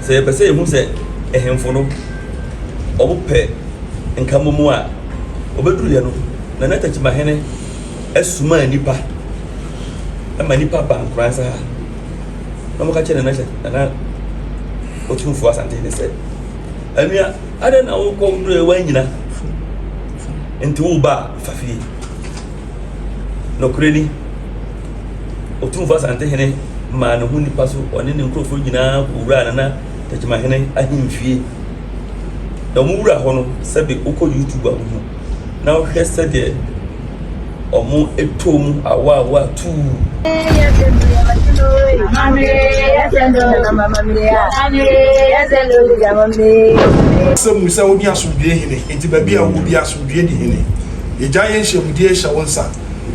Sɛ yɛpɛ sɛ yɛhu sɛ ahemfo no wɔpɛ nkamomu a, wɔbɛduruiɛ no, Nana Takyimahene somaa nnipa ma nnipa baa Nkoransa ha na wɔka kyerɛ Nana Nana Otumfoɔ Asantehene sɛ, Anua, adɛn na wokɔ wodurɛ woanyina nti woba a fa fie. Nokorɛ ni, Otumfoɔ Asantehene maa ne ho nnipa so, ɔne ne nkurɔfoɔ nyinaa kɔwuraa Nana Takyimahene ahemfie. Na wɔn wura hɔ no, sɛbe wokɔ YouTube a wohu, na wohwɛ sɛdeɛ wɔn ɛtɔ mu awaawa tuu. Sɛ mu sɛ wone asomdwoe hene, enti baabi a wowɔ biara asomdwoe di hene. Yɛgyae yɛn nhyiamudie hyɛ wo nsa,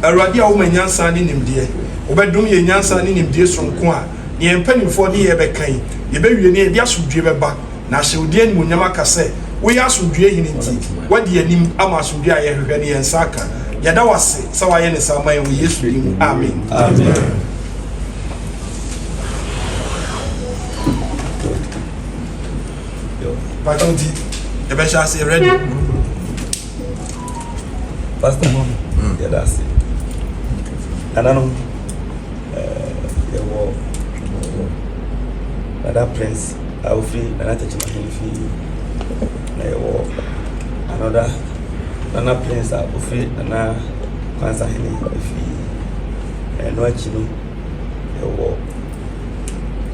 Awurade a woma nyansa ne nimdeɛ. Wobɛdom yɛn nyansa ne nimdeɛ sononko a ne yɛn mpanimfoɔ ne yɛn bɛka yi, yɛbɛwie ne yɛde asomdwoe bɛba, na ahyɛ wo din animuonyam aka sɛ woyɛ asomdwoe hene nti, woadi yɛn anim ama asomdwoe a yɛhwehwɛ no yɛn nsa aka. Yɛda wo ase sɛ woayɛ ne saa ama yɛn wɔ Yesu din mu, amen. Amen. Pakyɛ nti yɛbɛhyɛ ase ready. Pastor, yɛda ase. Nananom, yɛwɔ Nana Prince a ofiri Nana Tekyima Ahemfie, na yɛwɔ another Nana Prince a ofiri Nana Kwansa Hene fie. Ɛno akyi no, yɛwɔ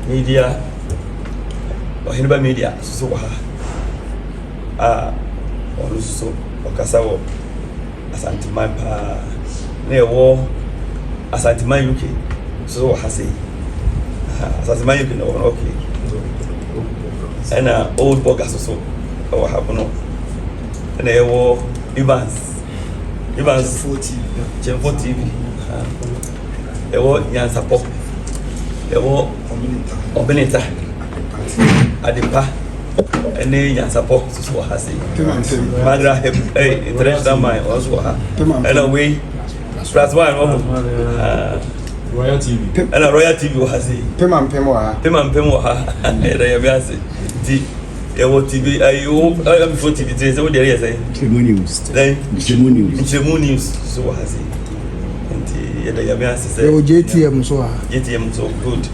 media, Ɔheneba Media nso so wɔ ha. a ɔno nso so ɔkasa wɔ Asanteman paa. Na yɛwɔ Asanteman UK nso wɔ ha sei. Asanteman UK na ɛwɔ no okay. Ɛna Old Burger nso so ɛwɔ ha bono. Ɛna yɛwɔ Evans Evans Kyɛnfo TV. Yɛwɔ Nyansapɔ. Yɛwɔ Ɔbeneta Adepa. ɛne nyansapɔ nso wɔ ha sei magra heb ɛy international mine ɔno nso wɔ ha ɛna wei plus one wɔ ho royal tv ɛna royal tv wɔ ha sei pema mpem wɔ ha pema mpem wɔ ha ɛna yɛ bi ase nti yɛwɔ tv ayi wo ɛmfo tv tiri sɛ wo deɛ yɛ sɛn nkyerɛmu news dɛn nkyerɛmu news nkyerɛmu news nso wɔ ha sei nti yɛda yɛn ase sɛ yɛwɔ jtm nso wɔ ha jtm nso good.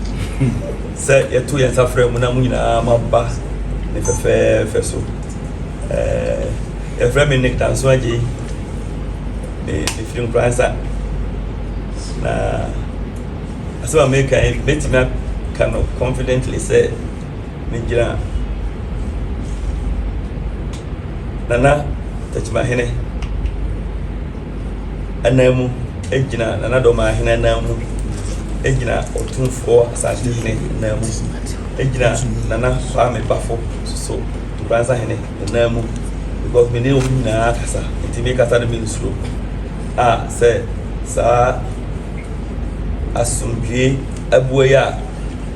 Sɛ yɛto yɛn nsa frɛ mo na mo nyinaa moaba ne fɛfɛɛfɛ so. Ɛɛ yɛfrɛ me Nick Danso Agyei. Me mefiri Nkoransa. Na asɛm a meka yi mɛtumi aka no confidently sɛ megyina Nana Takyimahene ananmu gyina Nana Dɔmahene ananmu gyina Otumfoɔ Asantehene ananmu gyina Nana Kwame Bafo so Nkoransahene ananmu because me ne wɔn nyinaa kasa nti mekasa no mensuro a sɛ saa asomdwoe aboa yi a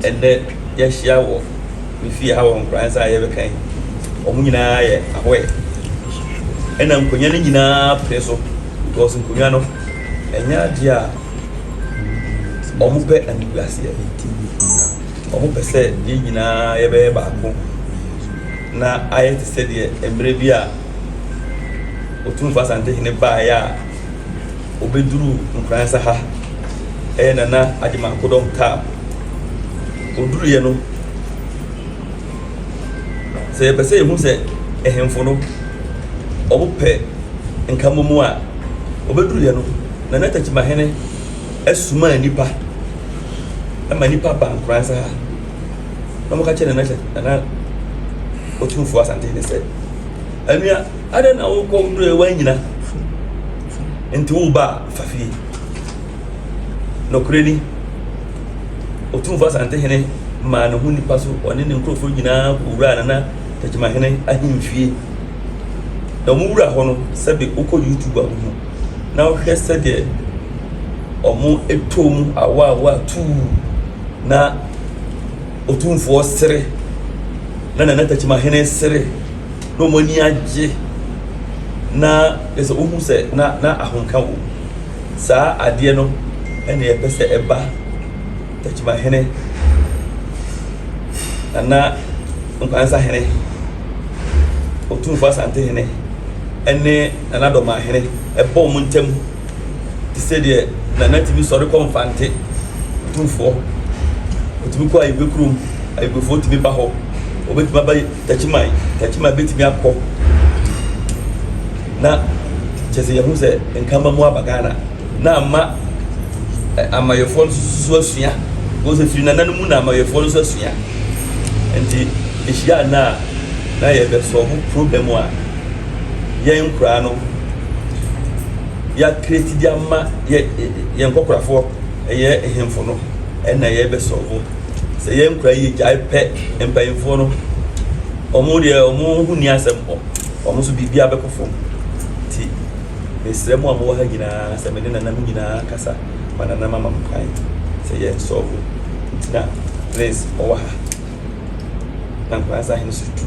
ɛnɛ yɛahyia wɔ me fie ha wɔ Nkoransa a yɛbɛka yi wɔn nyinaa yɛ aware ɛna nkonnwa no nyinaa pere so because nkonnwa no ɛnyɛ adeɛ a wɔpɛ animguaseɛ wɔpɛ sɛ yɛn nyinaa yɛbɛyɛ baako na ayɛ te sɛ deɛ mmerɛ bi a Otumfoɔ Asantehene baeɛ a ɔbɛduruu Nkoransa ha ɛyɛ Nana Agyeman Kodɔm Tab ɔduruiɛ no Sɛ yɛpɛ sɛ yɛhu sɛ ahemfo no wɔpɛ nkamomu a, wɔbɛduruiɛ no, Nana Takyimahene somaa nnipa ma nnipa baa Nkoransa ha na wɔka kyerɛ Nana Nana Otumfoɔ Asantehene sɛ, Anua, adɛn na wokɔ wodurɛ woanyina nti woba a fa fie. Nokorɛ ni, Otumfoɔ Asantehene maa ne ho nnipa so, ɔne ne nkurɔfoɔ nyinaa kɔwuraa Nana Takyimahene ahemfie. Na wɔn wura hɔ no, sɛbe wokɔ YouTube a wohu, na wohwɛ sɛdeɛ wɔn ɛtɔ mu awaawa tuu na Otumfoɔ sere na Nana Takyimahene sere na wɔn ani agye na ɛsɛ wohu sɛ na na ahomka wɔ mu. Saa adeɛ no na yɛpɛ sɛ ɛba Takyimahene Nana Nkwansa hene, Otumfoɔ Asante hene ɛne Nana Dɔmaa hene ɛbɔ wɔn ntam te sɛ deɛ Nana tumi sɔre kɔ Mfante Otumfoɔ, ɔtumi kɔ Ayigbe kurom, Ayigbefoɔ tumi ba hɔ, ɔbɛtumi aba Takyiman, Takyiman bɛtumi akɔ na kyɛ sɛ yɛhu sɛ nkama mu aba Ghana na ama amayɛfoɔ no nso asua wɔn sɛ firi nana no mu na amayɛfoɔ no nso asua nti ehyia na a na yɛbɛsɔbo problem a yɛn nkoraa no yɛakreti de ama yɛ yɛn nkɔkorafoɔ ɛyɛ nhemfo no ɛna yɛbɛsɔbo sɛ yɛn nkoraa yi gyae pɛ mpanyinfoɔ no wɔn deɛ wɔn ho ni asɛm wɔn nso biribiara bɛkɔ fam nti mesrɛ mo a mowɔ ha nyinaa sɛ me ne nana mo nyinaa kasa ma nana mama mo kwan sɛ yɛn sɔfo nti na prince ɔwɔ ha na nkoransa hene so tu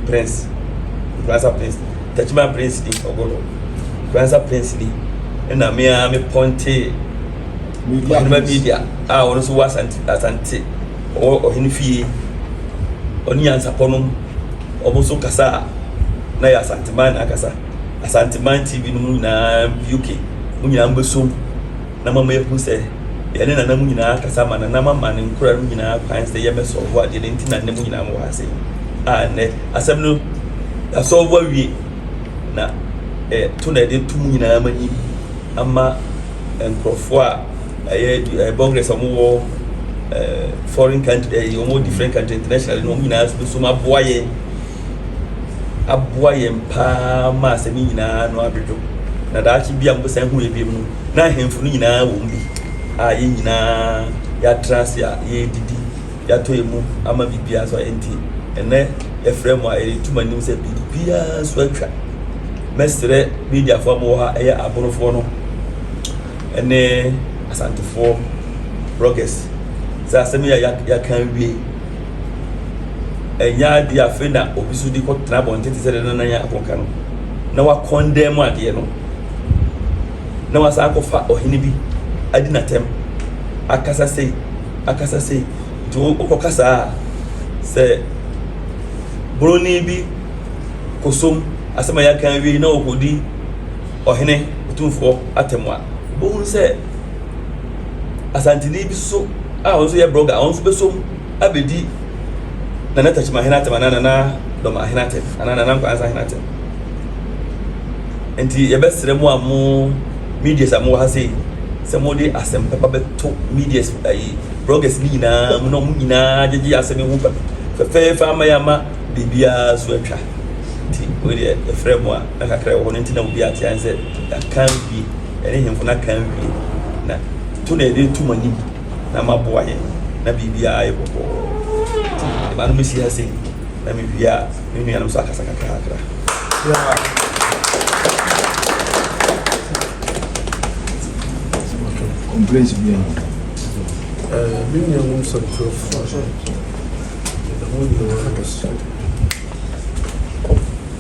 prince nkoransa prince tachiman prince ni ɔgɔlɔ nkoransa prince ni ɛna me a me pɔnte ɔheneba media a ɔno nso wɔ asante asante ɔwɔ ɔhene fie ɔne nyansapɔ nom wɔn nso kasa a na yɛ Asanteman na akasa. Asanteman TV no mu nyinaa UK mo nyinaa mobɛsom na mama yɛhu sɛ yɛne nana mu nyinaa kasa ma nana mama ne nkora no nyinaa kwan sɛ yɛmɛsɔlvo adeɛ no nti na nnɛ mo nyinaa mowɔ ha sɛ a nnɛ asɛm no yɛasɔlvo awie na eh, to na yɛde to mu nyinaa m'anim ama nkurɔfoɔ a ɛyɛ ɛɛ bɔngrɛs a wɔwɔ ɛɛ foreign country ɛɛ wɔwɔ different country international no wɔn nyinaa nso aboa yɛn aboa yɛn paa ma asɛm yi nyinaa no adwodwo na daakye bi a mobɛsan hu yɛ bi mu no na ahemfo no nyinaa wɔ mu bi a yɛn nyinaa yɛatra ase a yɛredidi yɛatɔ yɛn mu ama biribiara so ayɛ nti ɛnɛ yɛfrɛ mo a yɛretu mo anim sɛ biribiara so atwa mɛsrɛ mediafoɔ a mowɔ ha ɛyɛ abonofoɔ no ne Asantefoɔ bloggers sɛ asɛm yi a yɛaka awie ɛnyɛ adeɛ afei na obi so de kɔtena abɔnten te sɛ deɛ nana yɛ akɔka no na wakɔndɛn mu adeɛ no na wasan akɔfa ɔhene bi adi n'atɛm akasa sei akasa sei nti wokɔka saa a sɛ buroni bi kɔsom asɛm a yɛaka awie na ɔkɔdi ɔhene otumfoɔ atɛm a, wobɛhunu sɛ Asanteni bi so a ɔno nso yɛ blogger, ɔno nso bɛsom abɛdi Nana Takyimahene atɛm anaa Nana Dɔmahene atɛm anaa Nana Nkwansahene atɛm. Nti yɛbɛsrɛ mo a mo medias a mowɔ ha sei sɛ mode asɛm papa bɛto medias ayi bloggers ne nyinaa mu na wɔn nyinaa gyegye asɛm yi ho fɛfɛɛfɛ ama yɛ ama biribiara so atwa. Nti wei deɛ yɛfrɛ mo a na kakra wɔ hɔ no nti na obi ate ayɛ sɛ yɛaka awie yɛne hemfo no aka awie na to na yɛde to mo anim na maboa yɛn na biribiara ayɛ bɔkɔɔ nti ɛma no mesi ha sei na mewie a me nuanom nso akasa kakrakra. Complaints bi a. Me nuanom sɛmtwerɛfoɔ, ɛda mo nyinaa ase.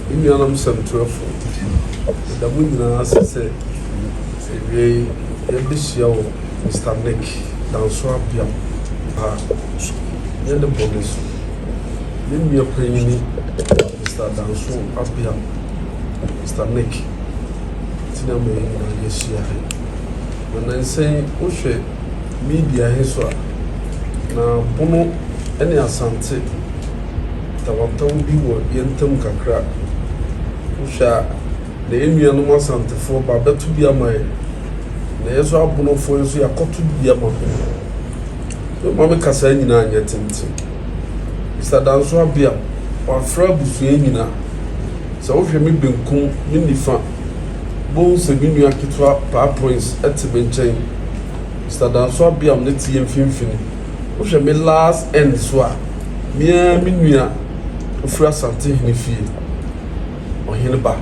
Me nuanom sɛmtwerɛfo, meda mo nyinaa ase sɛ awia yi yɛabɛhyia wɔ Mister Nick Danso Apiam ha so, nyɛ ne bɔne so. Me nua panyini Mister Danso Apiam, Mister Nick, nti na ama yɛn nyinaa yɛahyia ha yi. Na nnansa yi wohwɛ media he so a, na Bono ne Asante Ntawantawa bi wɔ yɛn ntam kakra. Wohwɛ a, na yɛn nuanom Asantefoɔ ba abɛto bi ama yɛn, na yɛn nso Abonofoɔ nso yɛakɔto bi ama wɔn. Mma me kasa nyinaa nyɛ tenten. Mister Danso Abiam, wafrɛ abusua nyinaa. Sɛ wohwɛ me benkum, me nifa, wobɛhu sɛ me nua ketewa Paa Prince te me nkyɛn. Mister Danso Abiam ne te yɛn mfimfini. Wohwɛ me last end so a, me ara me nua ofiri Asantehene fie, ɔhene ba,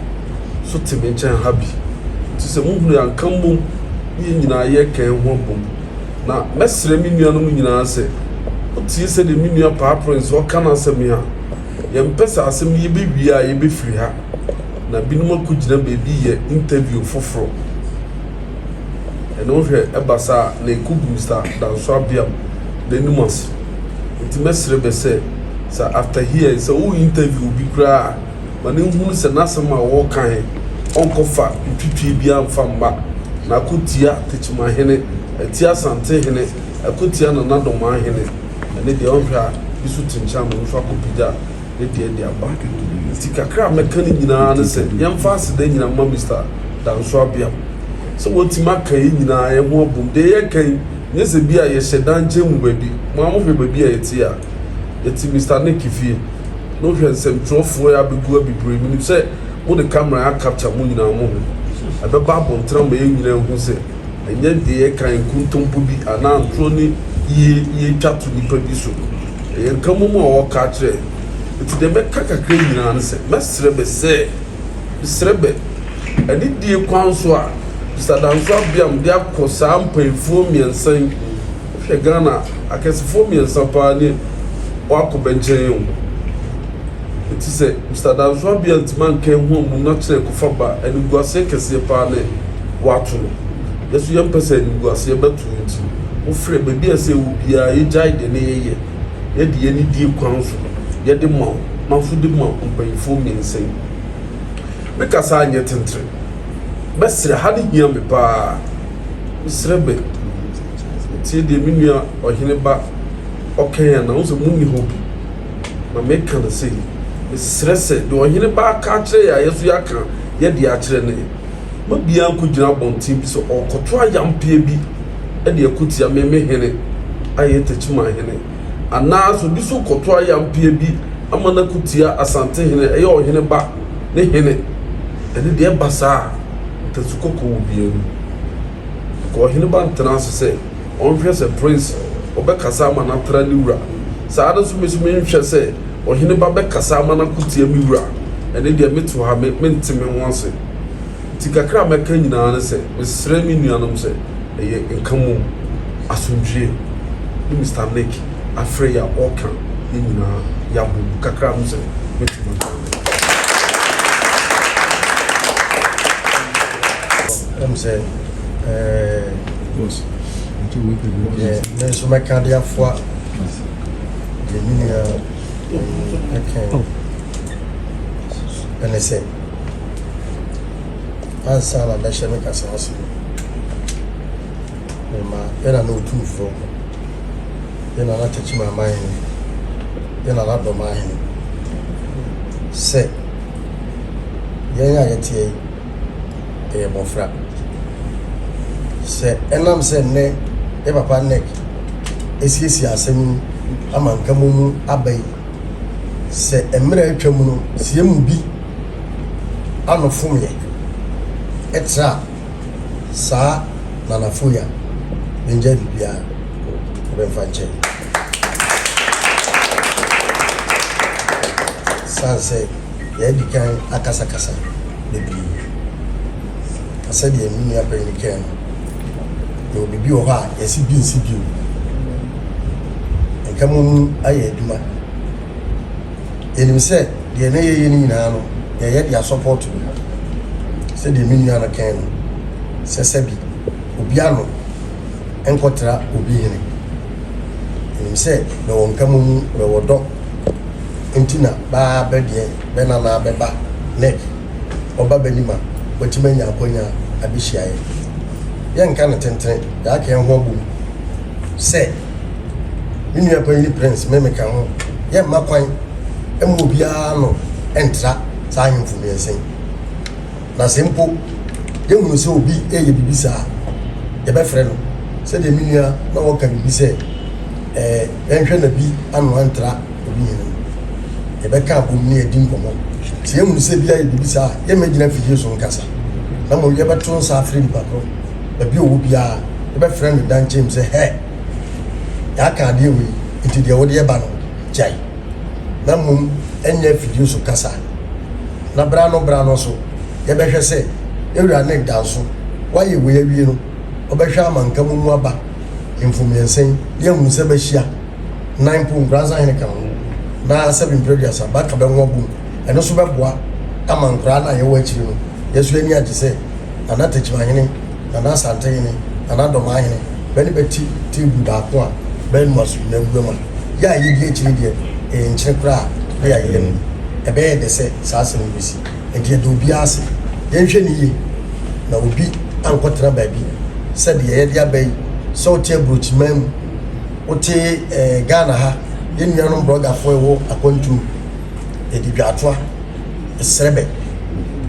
so te me nkyɛn ha bi. Nti sɛ mohunu yɛn anka mmom ne yɛn nyinaa yɛreka yɛn ho abom. Na mɛsrɛ me nuanom nyinaa sɛ, wotie sɛdeɛ me nua Paa Prince ɔka n'asɛm yi a, yɛmpɛ sɛ asɛm yi yɛbɛwie a yɛbɛfiri ha na binom akɔgyina baabi yɛ interview foforɔ. Ɛno wohwɛ ɛba saa a na ɛkɔgu Mister Danso Abiam n'anim ase. Nti mɛsrɛ bɛ sɛ. Sɛ after here sɛ wo interview obi koraa a, ma no nhunu sɛ n'asɛm a ɔreka he, ɔnkɔfa ntwitwie biaa mfa mma, na akɔtia Tekyemahene, atia Asantehene, akɔtia Nana Dɔmahene. Ɛne deɛ ɔnhwɛ a, bi so te nkyɛn ama ɔno nso akɔpagya ne deɛ de aba. Nti kakra a mɛka no nyinaa ne sɛ, yɛmfa aseda nyina mma Mister Danso Abeam sɛ watumi aka yɛn nyinaa yɛn ho abom. Deɛ yɛreka yi, nyɛ sɛ bi a yɛhyɛ dan nkyɛn mu baabi. Mo ara mohwɛ baabi a yɛte a, yɛte Mister Nick fie. Na wohwɛ nsɛmtwerɛfoɔ yi abɛgu ha bebree. Menim sɛ mode camera a capture mo nyinaa mo ho. Ɛbɛba abɔntene ama yɛn nyinaa ahu sɛ ɛnyɛ deɛ yɛka yi nkontompo bi anaa ntorɔ ne yie yɛretwa to nnipa bi so. Ɛyɛ nkammom a wɔreka akyerɛ yɛn. Nti deɛ mɛka kakra nyinaa ne sɛ, mɛsrɛ bɛ sɛ, mesrɛ bɛ, anidie kwan so a Mister Danso Abiam de akɔ saa mpaninfoɔ mmiɛnsa yi, wohwɛ Ghana a, akɛsefoɔ mmiɛnsa paa ne wɔakɔ bɛ nkyɛn o. Nti sɛ Mister Danso Abiam antumi anka yɛn ho ammom na kyerɛ kɔfa ba a, animguaseɛ kɛseɛ paa ne wɔato no. Yɛ nso yɛmpɛ sɛ animguaseɛ bɛto yɛn nti, wofrɛ baabi a ɛsɛ yɛwɔ biara, yɛgyae deɛ ne yɛyɛ. Yɛde yɛn anidie kwan so yɛde ma wo na wo nso de ma mpanyinfoɔ mmiɛnsa yi. Me kasa anyɛ tentere. Mɛsrɛ, ha no hia me paa. Mesrɛ bɛ, tie deɛ me nua ɔhene ba ɔkae a na wo sɛ monni hɔ bi. Na meka no sei, mesrɛ sɛ deɛ ɔhene ba aka akyerɛ yɛ a yɛ nso yɛaka yɛde akyerɛ no yɛ. Ma biara nkɔgyina abɔnten bi sɛ ɔrekɔto ayampeɛ bi de akɔtia me, me hene a ɛyɛ Techiman hene, anaa sɛ obi nso rekɔto ayampeɛ bi ama no akɔtia Asante hene, ɛyɛ ɔhene ba ne hene. Ɛno deɛ ɛba saa a, ntasu kɔkɔɔ wɔ biara mu. Nka ɔhene ba ntena ase sɛ ɔnhwɛ sɛ prince ɔbɛkasa ama no atra ne wura. Saa ara nso me nso menhwɛ sɛ ɔhene ba bɛkasa ama no akɔtia me wura. Ɛno deɛ mete hɔ a mente me ho ase. Nti kakra a mɛka nyinaa ne sɛ, mesrɛ me nuanom sɛ ɛyɛ nkammom, asomdwoeɛ ne Mister Nick afrɛ yi a ɔreka yɛn nyinaa yɛabom. Kakra a mesɛ mɛtumi aka no. Ɛm sɛ ɛɛ deɛ me nso mɛka de afoa deɛ me nua ɛka ɛne sɛ Ansa na mɛhyɛ me kasa ase no, mema yɛn Nana Otumfoɔ, yɛn Nana Techiman Hene, yɛn Nana Dɔmaa Hene sɛ yɛn a yɛteɛ yi, yɛyɛ mmɔfra. Sɛ ɛnam sɛ nnɛ yɛ papa Nick asiesie asɛm yi ama nkamomu aba yi, sɛ mmerɛ a atwam no, sɛ yɛn mu bi ano fom yɛ tra saa nanafo yi a, mengyae biribiara, wɔbɛmfa nkyɛ. Sane sɛ yɛadi kan akasakasa bebree, na sɛdeɛ me nua panyin kae no, yɛwɔ biribi wɔ hɔ a yɛse bi nsi bio. Nka mo ayɛ adwuma. Yɛnim sɛ deɛ na yɛyɛ no nyinaa no, yɛyɛ de asɔpɔto no. Sɛdeɛ me nua no kan no, sɛ sɛbi obi ano nkɔtra obi hene. Yɛnim sɛ bɛwɔ nka mo mu, bɛwɔ dɔ. Nti na baa bɛ deɛ bɛ nana bɛba nɛk ɔba b'anim a, watumi anya akwanya abɛhyia yɛn. Yɛnka no tentene, yɛaka yɛn ho abom sɛ me nua panyin Prince me meka ho, yɛmma kwan mma obiara ano ntra saa ahemfo mmiɛnsa yi. Na sɛ mpo yɛhunu sɛ obi reyɛ biribi saa a, yɛbɛfrɛ no. Sɛdeɛ me nua na ɔka biribi sɛ, ɛɛ, yɛnhwɛ na bi ano antra obi hene no, yɛbɛka abom na yɛadi nkɔmmɔ. Sɛ yɛhunu sɛ bi ayɛ biribi saa a, yɛmmɛgyina afidie so nkasa, na mmom yɛbɛto nsa afrɛ nipa korɔ, baabi a ɔwɔ biara, yɛbɛfrɛ no da nkyɛn mu sɛ, Hɛ! Yɛaka adeɛ wei, nti deɛ wode ɛba no, gyae. Na mmom ɛnyɛ afidie so kasa. Na berɛ ano berɛ ano nso, yɛbɛhwɛ sɛ yɛn wura Nick Danso, wayɛ wei awie no, ɔbɛhwɛ ama nka mu mu aba mfo mmiɛnsa yi, na yɛahunu sɛ bɛahyia nan mpo, Nkoranza hene ka ho, na sɛbe mprɛ aduasa, bɛaka bɛ ho abom. Ɛno nso bɛboa ama nkoraa no a yɛwɔ akyiri no, yɛn nso yɛn ani agye sɛ Nana Tekyimahene, Nana Asantehene, Nana Dɔmahene, bɛ ne bɛ te table baako a bɛnom asomdwoeɛ agua mu a, yɛ a yɛdi akyire deɛ, Ɛyɛ nkyene koraa a, na yɛayeyɛ no bi. Ɛbɛyɛ dɛ sɛ saa asɛm yi bɛsi. Enti yɛda obiara ase. Yɛnhwɛ no yie na obi ankɔtena baabi sɛ deɛ yɛde aba yi, sɛ wote aburokyiman mu, wote eh, Ghana ha, yɛn nuanom brɔgafoɔ ɛwɔ akwantuo mu, yɛde dwaatoa, yɛsrɛ bɛ,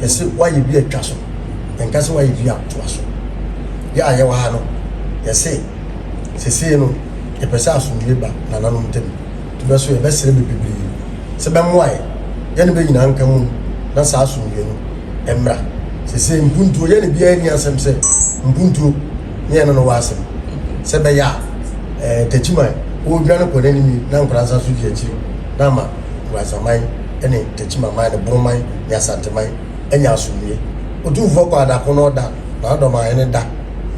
yɛse woayɛ bi atwa so, yɛnka sɛ woayɛ bi atoa so. Yɛ a yɛwɔ ha no, yɛse sesei no yɛpɛ sɛ asomdwie ba nananom ntam, nti bɛ so yɛbɛsrɛ bɛ bebree sɛ bɛmmoa yɛ, yɛne bɛ nyinaa nka mmom na saa asomdwie no mmra. Sesei mpuntuo, yɛne biara nni asɛm sɛ mpuntuo ne yɛne no wɔ asɛm, sɛ bɛyɛ a ɛɛ Takyiman ɔredwane kɔ n'anim yi na Nkoransa nso di akyiri na ama Nkoransaman ne Takyimaman ne Bonoman ne Asanteman anya asomdwie. Otumfoɔ kɔ adako na ɔda, na Adɔmahene da,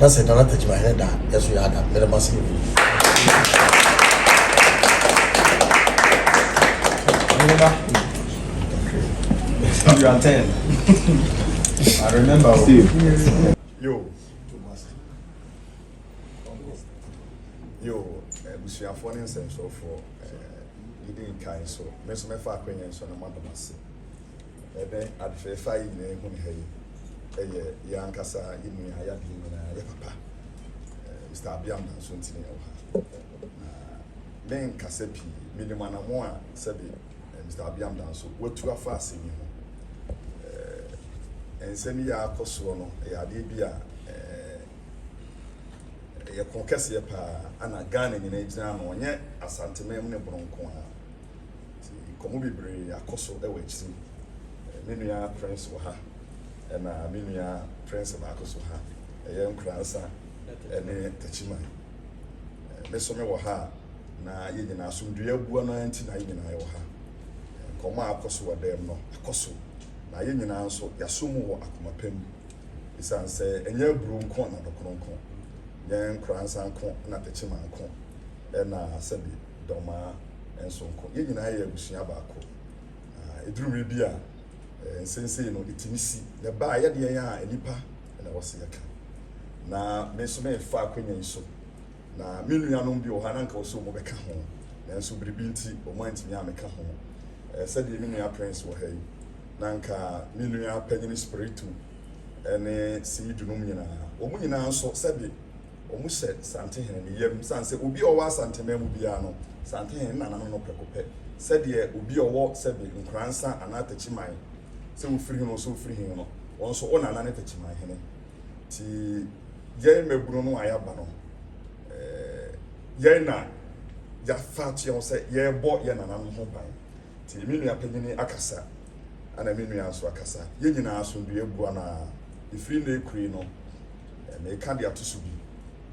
na sɛ Nana Takyimahene da a, yɛn nso yɛada. Meda mo ase bebree. You are 10. I remember. Steve. Yo. Yo, abusuafoɔ ne nsɛmsɔfoɔ, didi nkan so, me nso mɛfa akwanya nso na madom ase. Ɛnɛ ade fɛɛfɛ a yɛn nyinaa hu no ha yi yɛ yɛn ankasa yɛn nua, yɛn adeɛ nyinaa, yɛn papa, Mister Abiam Danso nti na yɛwɔ ha. Na menkasa pii, menim anamo a sɛbe Mister Abiam Danso watu afa asɛm yi ho. Nsɛm yi a akɔ soɔ no, ɛyɛ adeɛ bi a ɛyɛ ko kɛseɛ paa, ana Ghana nyinaa gyina ano, ɔnyɛ Asanteman mu ne Bono nko ara. Nti nkɔmmɔ bebree akɔ so wɔ akyiri. Me nua Prince wɔ ha, ɛna me nua Prince baako so ha. Ɛyɛ Nkoransa ne Takyiman. Me nso mewɔ ha a, na yɛn nyinaa asomdwoeɛ abua no ara nti na yɛn nyinaa yɛwɔ ha. Nkɔmmɔ a akɔ so wɔ dɛm no akɔ so, na yɛn nyinaa nso yɛaso mu wɔ akoma pa mu. Esiane sɛ ɛnyɛ aburow nko na dɔkono nko, nyɛ Nkoransa nko na Takyiman nko, ɛna sɛbe Dɔmaa nso nko. Yɛn nyinaa yɛ abusua baako. Na ɛduru mmerɛ bi a, nsɛnsɛi no, ɛtumi si. Na ɛba a, ɛyɛ deɛn a nnipa na ɛwɔ sɛ yɛka. Na me nso merefa akwanya yi so. Na me nuanom bi wɔ hɔ a na anka wɔ sɛ wɔbɛka ho, nanso biribi nti wɔantumi ammɛka ho. Sɛdeɛ me nua Prince wɔ ha yi, na anka me nua panyini Spiritu ne Seidu nom nyinaa, wɔn nyinaa nso sɛbe Wɔhyɛ Santehene no yam sane sɛ obi a ɔwɔ Asanteman mu biara no, Santehene ne nananom no prɛko pɛ. Sɛdeɛ obi a ɔwɔ sɛbe Nkoransa anaa Takyiman, sɛ wofiri he o, sɛ wofiri he no, wɔn nso wo nana ne Takyimanhene. Nti yɛn mmabunu no a yɛaba no, yɛn na yɛafa ato yɛn ho sɛ yɛrebɔ yɛn nananom ho ban. Nti me nua panyini akasa, ɛna me nua nso akasa. Yɛn nyinaa asomdwoeɛ abua no ara. Ɛfiri nnɛ rekɔ yi no, Meka de ato so bi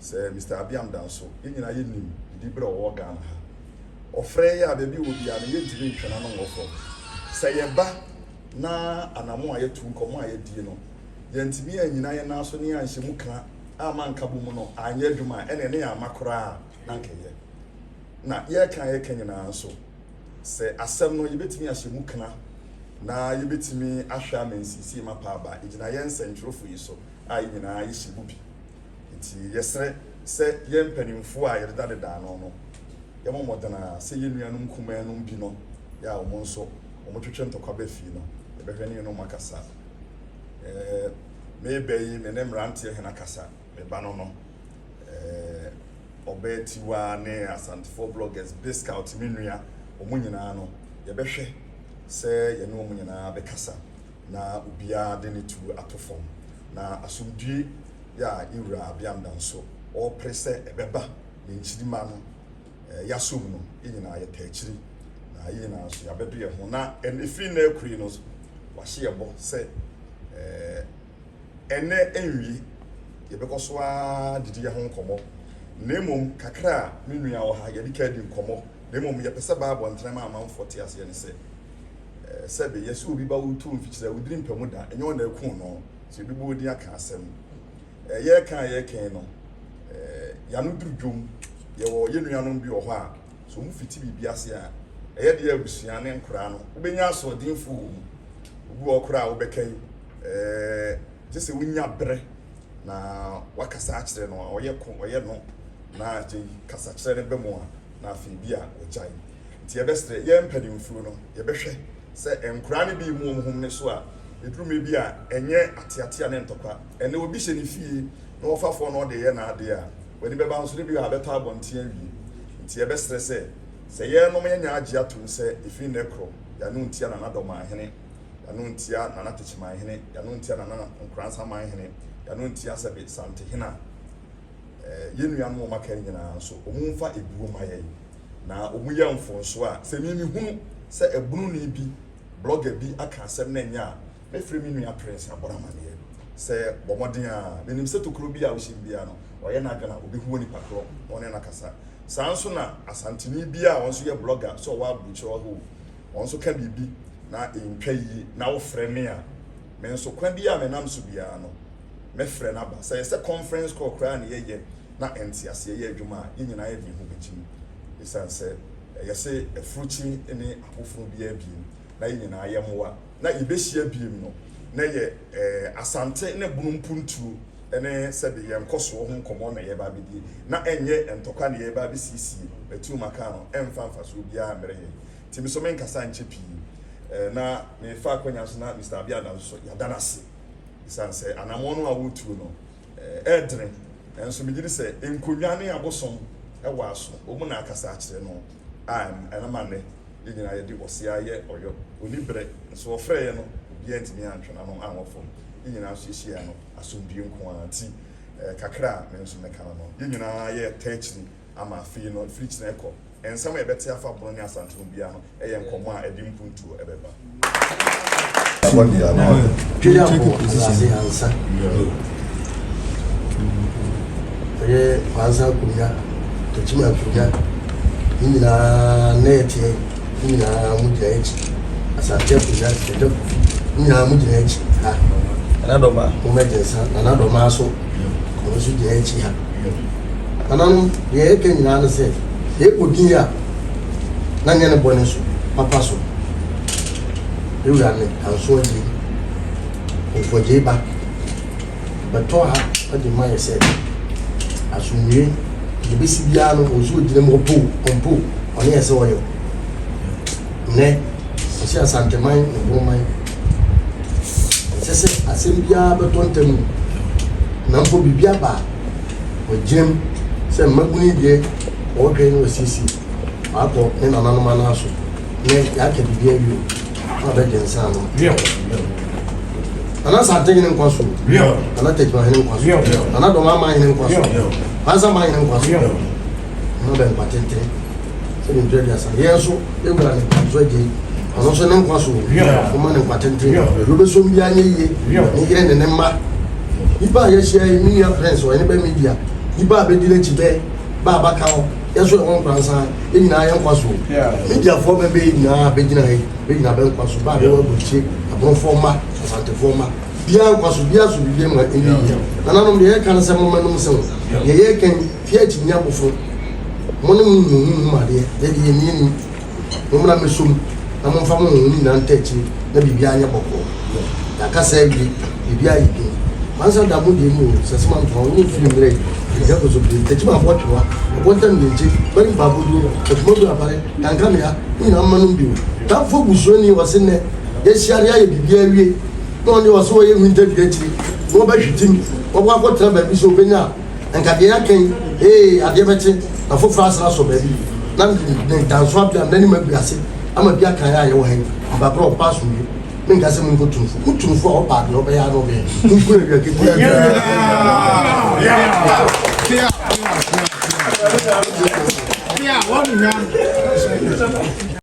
sɛ Mister Abiam Danso, yɛn nyinaa yɛnim ne diberɛ a ɔwɔ Ghana ha. Ɔfrɛ yɛ a baabi ɔwɔ biara no yɛntumi ntwe n'ano nwɔ fam. Sɛ yɛba na anamon a yɛatu, nkɔmmɔ a yɛadie no, yɛantumi annyina yɛn nan so ne yɛanhyɛ mu ka amma nkabom no anyɛ adwuma a, ɛnneɛ ne yɛamma koraa a na anka ɛyɛ. Na yɛreka a yɛreka nyinaa nso, sɛ asɛm no yɛbɛtumi ahyɛ mu kena na yɛbɛtumi ahwɛ ama nsiesie mapa aba a, ɛgyina yɛn nsɛntwerɛfoɔ yi so. a yɛn nyinaa yɛhyɛ mu bi. Nti yɛsrɛ sɛ yɛn mpanimfoɔ a yɛdedadeda ano no, yɛmmɔ mmɔden ara sɛ yɛn nuanom nkumaa nom bi no, yɛ a wɔn nso wɔtwetwe ntɔkwa ba fie no, yɛbɛhwɛ ne yɛne wɔn akasa. Ɛɛ, meba yi, me ne mmeranteɛ hene akasa, me ba no no, ɛɛ, ɔbaa Tiwa ne Asantefoɔ bloggers, Biscout, me nua, wɔn nyinaa no, yɛbɛhwɛ sɛ yɛne wɔn nyinaa bɛkasa. na obiara de ne tuo ato fam, na asomdwoe yɛ a yɛn wura Abiam Danso ɔrepere sɛ ɛbɛba ne nkyirimma no yɛasom no, yɛn nyinaa yɛtaa akyiri, na yɛn nyinaa nso yɛabɛdo yɛn ho, na ɛfiri nnɛ akure yi no wahyɛ yɛn bɔ sɛ ɛnnɛ nwie, yɛbɛkɔ so ara didi yɛn ho nkɔmmɔ, na mmom kakra a me nua wɔ ha yɛde ka di nkɔmmɔ, na mmom yɛpɛ sɛ baa abɔntene ma amanfoɔ te aseɛ ne sɛ, Sɛbe, yɛse obi ba wo to mfikyire a, wo diri mpɛ mu da, ɛnyɛ ɔna ɛkuu no, sɛ obi bɔ wo din aka asɛm. Yɛreka a yɛreka yi no, yɛano duru dwom, yɛwɔ yɛn nuanom bi wɔ hɔ a, sɛ wɔn fiti biribi ase a, ɛyɛ deɛ abusua ne nkoraa no, wobɛnya asoɔdenfoɔ wɔ mu. Obi wɔ hɔ koraa a wobɛka yi, gye sɛ wonya berɛ na wakasa akyerɛ no a, ɔyɛ ko, ɔyɛ no, na gye kasakyerɛ no ba mu a, na afei bi a wɔgyae. Nti yɛbɛsrɛ yɛn mpanimfoɔ no, yɛbɛhwɛ sɛ nkoraa no bi remu wɔn ho ne so a, ɛduru mmerɛ bi a, ɛnyɛ ateatea ne ntɔkwa. Ɛnnɛ obi hyɛ ne fie na ɔfa fɔn na ɔde reyɛ n'adeɛ a, w'ani bɛba nso ne bi a abɛtɔ abɔnten awie. Nti yɛbɛsrɛ sɛ, sɛ yɛnom yɛnya agye atom sɛ ɛfiri nnɛ korɔ, yɛano ntia Nana Dɔmanhene, yɛano ntia Nana Tekyemanhene, yɛano ntia Nana Nkoransamanhene, yɛano ntia sɛbe Santehene a, yɛn nuanom a wɔaka no nyinaa nso, wɔmfa ebuo ma yɛn. Na wɔyɛ mfonsoɔ a, sɛ me mehunu sɛ ɛbononi bi, blogger bi aka asɛm na ɛnyɛ a, mɛfrɛ me nua Prince abɔ no amaneɛ sɛ bɔ mmɔden a, menim sɛ tokuro bi a wohyɛ mu biara no, ɔyɛ n'adwene a, ɔbɛhu onipa korɔ na ɔne no akasa. Saa ara nso na Asanteni bi a ɔno nso yɛ blogger sɛ ɔwɔ aburokyire hɔ o, ɔno nso ka biribi na ɛntwa yie na wofrɛ me a, me nso kwan bi a menam so biara no, mɛfrɛ no aba. Sɛ ɛyɛ sɛ conference call koraa na yɛyɛ na nteaseɛ yɛ adwuma a, yɛn nyinaa yɛde yɛn ho bɛgyim. Ɛsiane sɛ yɛse afurukye ne abofono biara biem na yɛn nyinaa yɛmmoa na yɛbɛhyia biem no, na ɛyɛ Asante ne Bono mpuntuo ne sɛbe yɛn nkɔsoɔ ho nkɔmmɔ na yɛreba abɛdie, na ɛnyɛ ntɔkwa na yɛreba abɛsiesie. Matiu maka no, ɛmfa mfasoɔ biara mmrɛ yɛn. Nti me nso menkasa nkyɛ pii. Na mefa akwanya so na Mister Abiada nso yɛada no ase. Esiane sɛ anammɔn no a woretuo no yɛ dene, nanso megye di sɛ nkonnwa ne abosom wɔ aso, wɔn na akasa akyerɛ no a ɛna ma nnɛ yɛn nyinaa yɛde ɔse ara yɛ ɔyɔ. Ɔnni berɛ, nso ɔfrɛeɛ no obiara antumi antwe n'ano anwɔ fam. Yɛn nyinaa nso yɛhyiaeɛ no asomdwoeɛ nko ara nti, kakra a me nso mɛka no no, yɛn nyinaa yɛreta akyiri ama afei no, ɛfiri kyena rekɔ, nsɛm a yɛbɛte afa Bono ne Asante ho biara no yɛ nkɔmmɔ a ɛde mpuntuo bɛba. Twediampɔn asase ansa ɛyɛ Kwansa akonnwa, Tekyima akonnwa, ne nyinaa na yɛteɛ ne nyinaa mo gyina akyi. Asante akonnwa, Agya Kofi, ne nyinaa mo gyina akyi ha. Nana Dɔma. Mo mɛgye nsa, Nana Dɔma so, ɔno nso gyina akyi ha. Nananom, deɛ yɛka nyinaa ne sɛ, yɛbɔ din a, na nyɛ ne bɔne so, papa so. Me wura ne Anso Agyei, Komfo Agyei ba, bɛtɔ ha de ma yɛ sɛ asomdwie, deɛ ɛbɛsi biara no, ɔwɔ sɛ ɔgyina mu, ɔpo o, ɔmpo o, ɔne yɛ sɛ ɔyɛ o. Nnɛ, ɔse Asanteman ne Bonoman, ɛnsɛ sɛ asɛm biara bɛtɔ ntam mu, na mpo biribi aba a, Wagyina mu sɛ mmabunu yi deɛ ɔrehwɛ na wasiesie wakɔ ne nananom anan so nɛ yɛaka biribi awie o na ɔbɛgye nsa ano. Nana Asante hene nkwa so Nana Takyima hene nkwa so Nana Dɔm Ama hene nkwa so Kwansa Man hene nkwa so Nana bɛ nkwa tenten sɛ ne mfiri aduasa yɛn nso yɛwura ne nkwa agye ɔno nso ne nkwa so ɔma ne nkwa tenten deɛ ɔbɛsom biara nyɛ yie ne yere ne ne mma nipa a yɛahyia yi me nua prince ɔyɛ ne bɛ media nipa a bɛdi n'akyi bɛ ba a baka hɔ yɛ so ɛwɔ nkoransa yɛ nyinaa yɛ nkwa so mediafoɔ bɛ bɛyɛ nyinaa bɛgyina ha yi bɛgyina bɛ nkwa so ba a bɛwɔ aburokyire aborɔfoɔ mma asantefoɔ mma biara nkwa so biara so biribi ma ɛnyɛ yie nananom deɛ yɛka no sɛ momma nom sɛ deɛ yɛka yi fie akyi nya bofo mo ne mo huhum adeɛ yɛde yɛn ni Mommra mmɛsɔ mu na momfa mo honhom nyinaa nta akyire na biribiara nyɛ bɔkɔɔ. Yɛakasa awie, biribiara ayɛ dinn. Mansa da mo deɛ mu o, sɛ sema ntoa wo ne mfiri mmerɛ yi, ɛgya kɔsɔ pire, takyima aboɔ twewa, ɛboɔ ntam yɛnkye, bari mpa aboduro, atuma gu abare, kankamea, ne nyinaa mma nom bi o. Tamfo busuani ɔse nnɛ yɛahyia de ayɛ biribiara awie na ɔne ɔse ɔyɛ ho interview akyire na ɔbɛhwetim, ɔkɔ akɔtena baabi sɛ ɔbɛnya a, Nka deɛ yɛaka yi, ee, adeɛ bɛkye na foforɔ asan asɔ baabi, na ne ntanso abea n'anim agu ase ama bi aka yɛ a yɛwɔ ha yi, aba berɛ a ɔpa asomdwe. Menka sɛ monkɔ tumfo, mo tumfo a ɔpa adeɛ ɔbɛyɛ ara na ɔbɛyɛ, monku no awia ketewa bi.